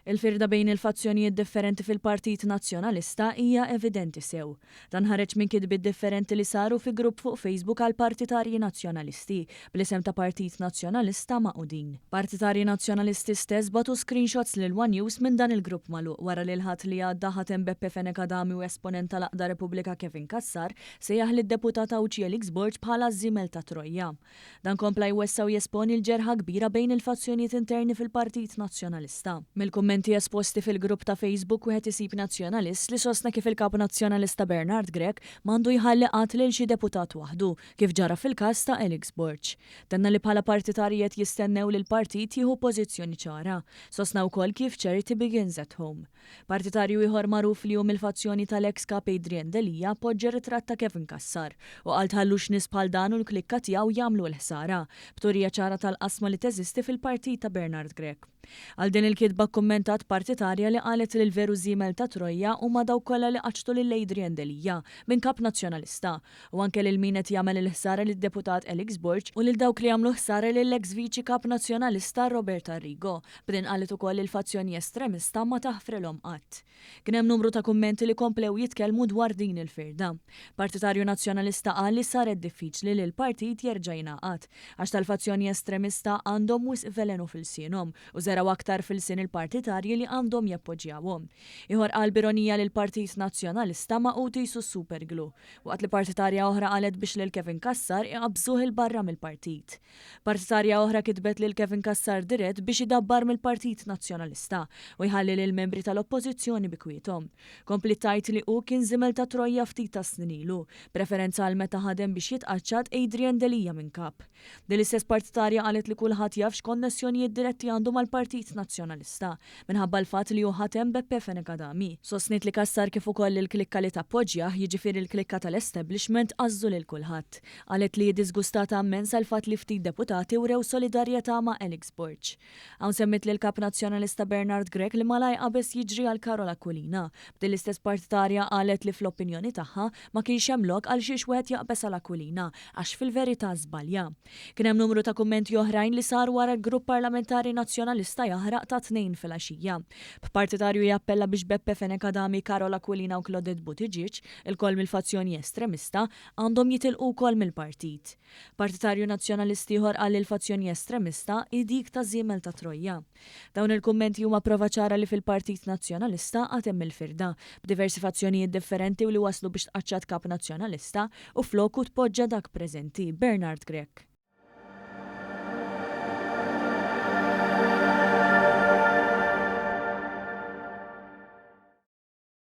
Il-firda bejn il-fazzjonijiet differenti fil-Partit Nazzjonalista hija evidenti sew. Dan ħareġ minn kitbiet differenti li saru fi grupp fuq Facebook għall-partitarji Nazzjonalisti, bl-isem ta' Partit Nazzjonalista Magħqudin. Partitarji Nazzjonalisti stess bagħtu screenshots lil one News minn dan il-grupp magħluq wara li l-Ħadd li għadda ħatem Beppe Fenech Adami u esponent tal-Għaqda Repubblika Kevin Cassar sejjaħ lid-Deputat Għawdxi Alex Borg bħala ż-żiemel ta' Trojja. Dan kompla jwessa' u jesponi l-ġerħa kbira bejn il-fazzjonijiet interni fil-Partit Nazzjonalista. Mill-kummenti esposti fil-grupp ta' Facebook wieħed isib Nazzjonalist li sostna kif il-Kap Nazzjonalista Bernard Grech m'għandu jħalli qatt lil xi deputat waħdu, kif ġara fil-każ ta' Alex Borg. Tenna li bħala partitarji qed jistennew li l-partit jieħu pożizzjoni ċara. Sostna wkoll kif charity begins at home. Partitarju ieħor magħruf li hu mill-fazzjoni tal-eks Kap Adrian Delia poġġa ritratt ta' Kevin Cassar u qal tħallux nies bħal dan u l-klikka tiegħu jagħmlu l-ħsara, b'turija ċara tal-qasma li teżisti fil-partit ta' Bernard Grech. Għal din il-kitba kkummentat partitarja li qalet li l-veru żiemel ta' Trojja huma dawk kollha li qaċċtu lil Adrian Delia minn Kap Nazzjonalista u anke lil min qed jagħmel il-ħsara lid-Deputat Alex Borg u lil dawk li għamlu ħsara lill-eks Viċi Kap Nazzjonalista Robert Arrigo B'din qalet ukoll li l-fazzjoni estremista ma taħfrilhom qatt. Kien hemm numru ta' kummenti li komplew jitkellmu dwar din il-firda. Partitarju Nazzjonalista qal li saret diffiċli li l-partit jerġa' jingħaqad għax tal-fazzjoni estremista għandhom wisq velenu f'ilsienhom u żergħu aktar f'ilsien il-partitarji li għandhom jappoġġjawhom. Ieħor qal b'ironija li l-Partit Nazzjonalista magħqud qisu super glue, waqt li partitarja oħra qalet biex lil Kevin Cassar iqabbżuh 'il barra mill-partit. Partitarja oħra kitbet lil Kevin Cassar dirett biex idabbar mill-Partit Nazzjonalista u jħalli lill-membri tal-Oppożizzjoni bi kwiethom. Kompliet tgħid li hu kien żiemel ta' Trojja ftit tas-snin ilu, b'referenza għal meta ħadem biex jitqaċċat Adrian Delia minn Kap. Din l-istess partitarja qalet li kulħadd jaf x'konnessjonijiet diretti għandu mal-Partit Nazzjonalista, minħabba l-fatt li hu ħatem Beppe Fenech Adami. Sostniet li Cassar kif ukoll il-klikka li tappoġġjah, jiġifieri l-klikka tal-establishment qażżu lil kulħadd. Qalet li hi diżgustata immens għall-fatt li ftit deputati wrew solidarjetà ma' Alex Borg. Hawn semmiet lill-Kap Nazzjonalista Bernard Grech li malajr qabeż jiġri għal Karol Aquilina. B'din l-istess partitarja qalet li fl-opinjoni tagħha ma kienx hemm lok għal xiex wieħed jaqbeż għal Aquilina għax fil-verità żbalja. Kien hemm numru ta' kummenti oħrajn li saru wara l-Grupp Parlamentari Nazzjonalista jaħraq tat-Tnejn filgħaxija. B'partitarju jappella biex Beppe Fenech Adami, Karol Aquilina u Claudette Buttigieg, ilkoll mill-fazzjoni estremista, għandhom jitilqu wkoll mill-partit. Partitarju Nazzjonalist ieħor qal li l-fazzjoni estremista hi dik ta' żiemel ta' Trojja. Dawn il-kummenti huma prova ċara li fil-Partit Nazzjonalista għad hemm il-firda, b'diversi fazzjonijiet differenti u li wasslu biex tqaċċat Kap Nazzjonalista u floku tpoġġa dak preżenti, Bernard Grech.